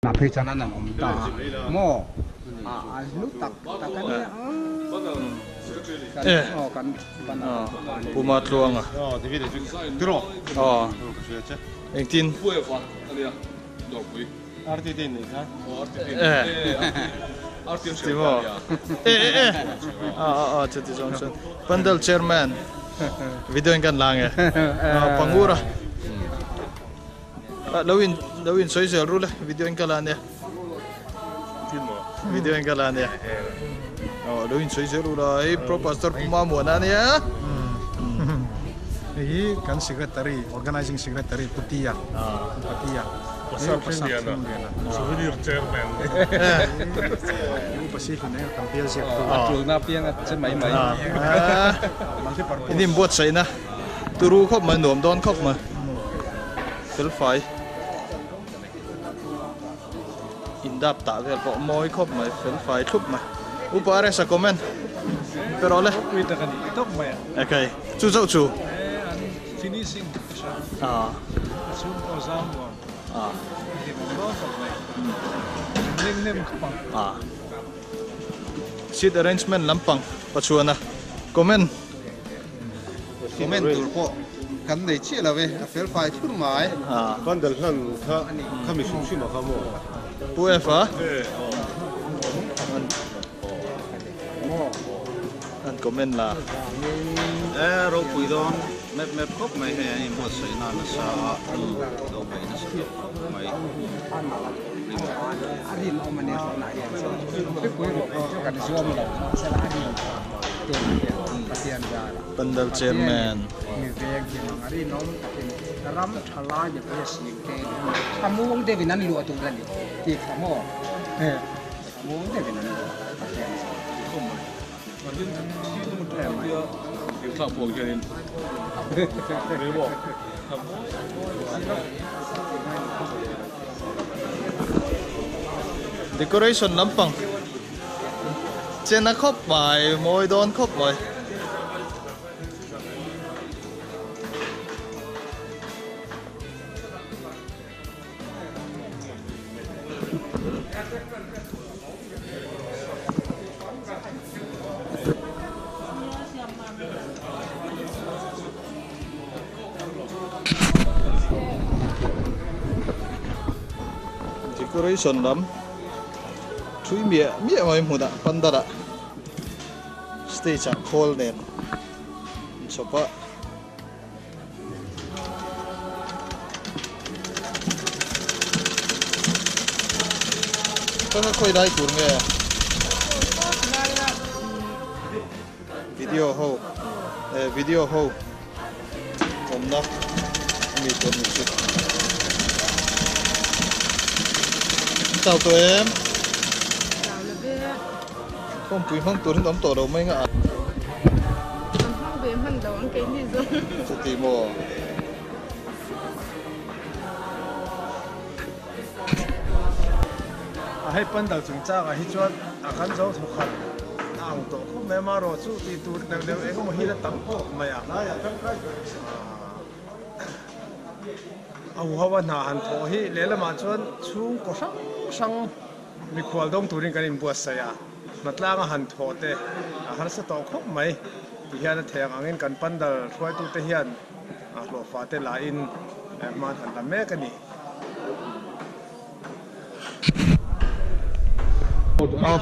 Tunah phei chuan an han awm ta a maw? A hlu tak tak a nia aw kan ban a Puma Tluanga aw engtin e ti maw e e e a a a chuti zawng chuan Pandal chairman video in kan la nge Pangura. Lo in lo in sawi zel rul e video in ka la ania video in ka la ania aw lo in sawi zel rul a hei pro pastor Pu Mamuana ania Hei hi kan secretary organizing secretary Pu Tia Pu Patia Pasar Thingliana Souvenir chairman Pu Pasi hlun eng kan bial ziak tu a tulna piang a che mai mai in inbuatsaihna Turu khawp mai nuam dawn khawp mai felfai indap tah vel pawh mawi khawp mai felfai thlup mai upa rsa comment pe rawh le pui tak ani tawp mai a okay chu chauh chu finishing a a chhung pawh zau nuam a hlim awm dawn khawp mai leng nem khawp ang a seat arrangement lampang pachuana comment Comment tur pawh kan nei chiah lo e, a fel fai thur mai. Pandal hlan kha kha mi hrim hrim a kha maw? Pu F a? An comment la. E ropui dawn mep mep khawp mai hei an inbuatsaih na nasa a lo bei nasa tawh khawp mai. Pandal chairman. Decoration lampang chen a khawp mai mawi dawn khawp mai. Decoration lam thui miah miah mai hmunah pandal ah stage ah khawl nen inchhawp a. Ka kha khawi lai tur nge? Video ho eh video ho awmna ami tur ni chu. Chau tawh em? Khawmpui hmang turin awm tawh lo mai nga a. Kan hmang ve hman lo ang keini zawng. Chuti maw? A hei pandal chungchang ah hi chuan a kan zo thawk khat a ang tawh khawp mai a, marawh chu tih tur neuh neuh eng emaw hi la tam khawp mai a. A huho a hna han thawh hi lehlamah chuan chhungkaw hrang hrang Mikhual dawng turin kan inbuatsaih a, hnatlanga han thawh te a harsa tawh khawp mai ti hian a thei ang angin kan pandal hruaitute hian hlawhfa te lahin hman han la mek a ni.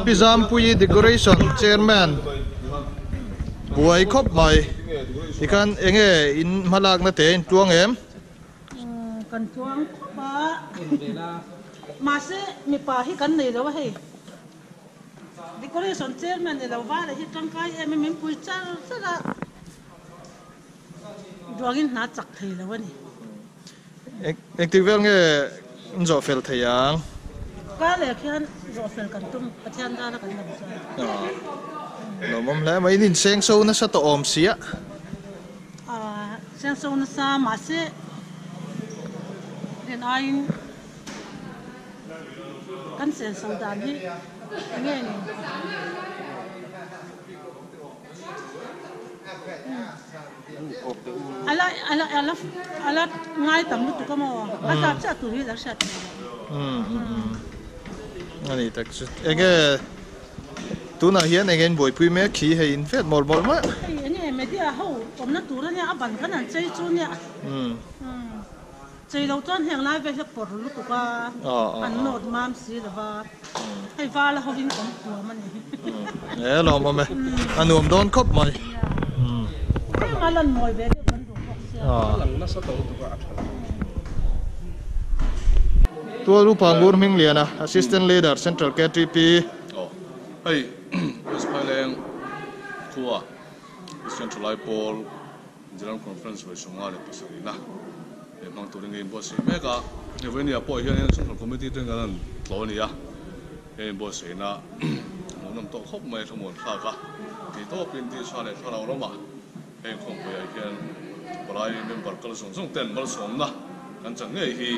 Pi Zampuii Decoration Chairman buai khawp mai tikhan enge in hmalakna te in tluang em? Kan tluang khawp a, mahse mipa hi kan nei lo a hei, decoration chairman ni lo vala hi tangkai em em min pui char char a, duangin hna chak thei lo a ni. Engtik vel nge in zawh fel thei ang? Ka leh khian zawh fel kan tum, Pathian dana kan lam chuan. Lawmawm hle mai, in inseng so nasa tawh awm sia. Senso nasa mahse rin aiin kan senso dan hi enge ni? Ala ala ala ala ngai tam lutuk a maw? A zat chiah tur hi la hriat theih loh. Ani tak chu enge tunah hian enge in buaipui mek khi hei in vet mawlh mawlh mai. Hei enge media ho awmna tur ania a ban kan an chei chu nia. Chei lo chuan heng lai vel hi a pawr lutuk a, an nawt mam si lo va, hei vala hovin kawm thuam a ni. E lawm awm e, a nuam dawn khawp mai. Eng a lan mawi ve deuh kan duh bawk sia. A lang nasa to lutuk a, a tha lo. Tual Upa Ngur Hmingliana, Assistant Leader, Central KTP. Aw, hei West Phaileng khua Christian Thalai Pawl General Conference vawi 57 na he hmang turin ka inbuatsaih mek a, he vawinia pawh hianin Central Committee ten kan han tlo a ni a, he inbuatsaihna hmuhnawm tawh khawp mai thlamuan thlak a tih tawpin tisa leh thlarau ramah he inkhawmpuiah hian palai member kal zawng zawng ten malsawmna kan chang ngei hi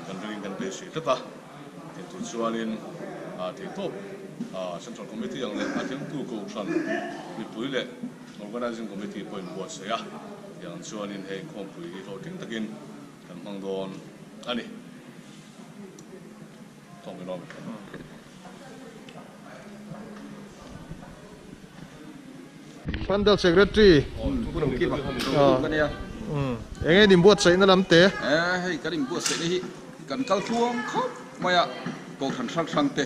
kan ringin kan beisei tlat a, tih tur chuanin theih tawp Central Committee ang leh a thlengtu Kohhran mipui leh Organizing Committee pawhin buatsaih a, tiang chuanin hei inkhawmpui hi hlawhtling takin kan hmang dawn a ni. Thawk in awm. Pandal Secretary Enge in inbuatsaihna lam te? Hei kan inbuatsaihna hi kan kal tluang khawp mai a, Kohhran hrang hrang te,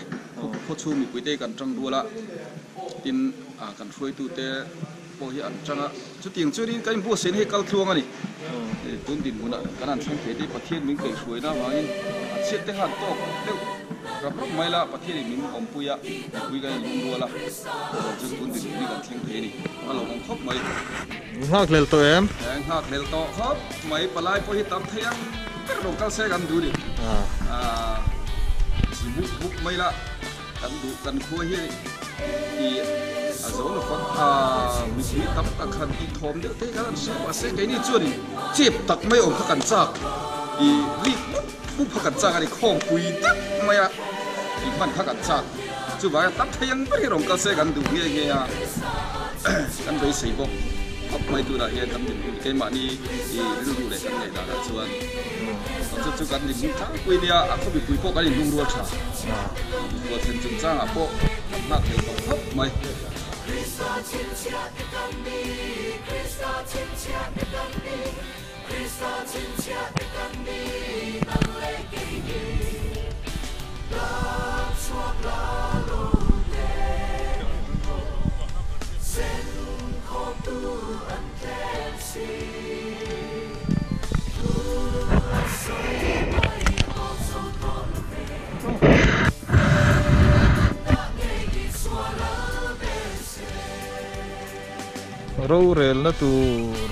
khawchhung mipuite kan tang rual a, tin kan hruaitute pawh hi an tang a, chutiang chuanin kan inbuatsaihna hi kal tluang a ni. Tun dinhmunah kan han thleng thei te Pathian min kaihhruaina avangin a chhiat te khan tawk deuh rap rap mai la, Pathianin min awmpui a, mipui kan inlung rual a, chuan tun dinhmun hi kan thleng thei a ni. A lawmawm khawp mai. Nghakhlel tawh em? Nghakhlel tawh khawp mai, palai pawh hi tam thei ang ber lo kal se kan duh a ni. Chi buk buk mai la kan duh kan khua hi i a zo lo fak a, mipui tam tak khan tih thawm deuh te khan an hria mahse keini chuanin chep tak mai awm kha kan chak i rik mup mup kha kan chak a ni, khawmpui deuh mai a i hman kha kan chak. Chuvanga tam thei ang ber hi rawn kal se kan duh nge nge a, kan beisei bawk khawp mai tunah hian kan dinhmun keimahni i rilru leh kan ngaihdanah chuan chu chu kan dinhmun tlangpui nia, a khaw mipui pawh kan inlung rual tha. Mikhual thlen chungchangah pawh kan nghak thei tawh khawp mai. Rorelna tur.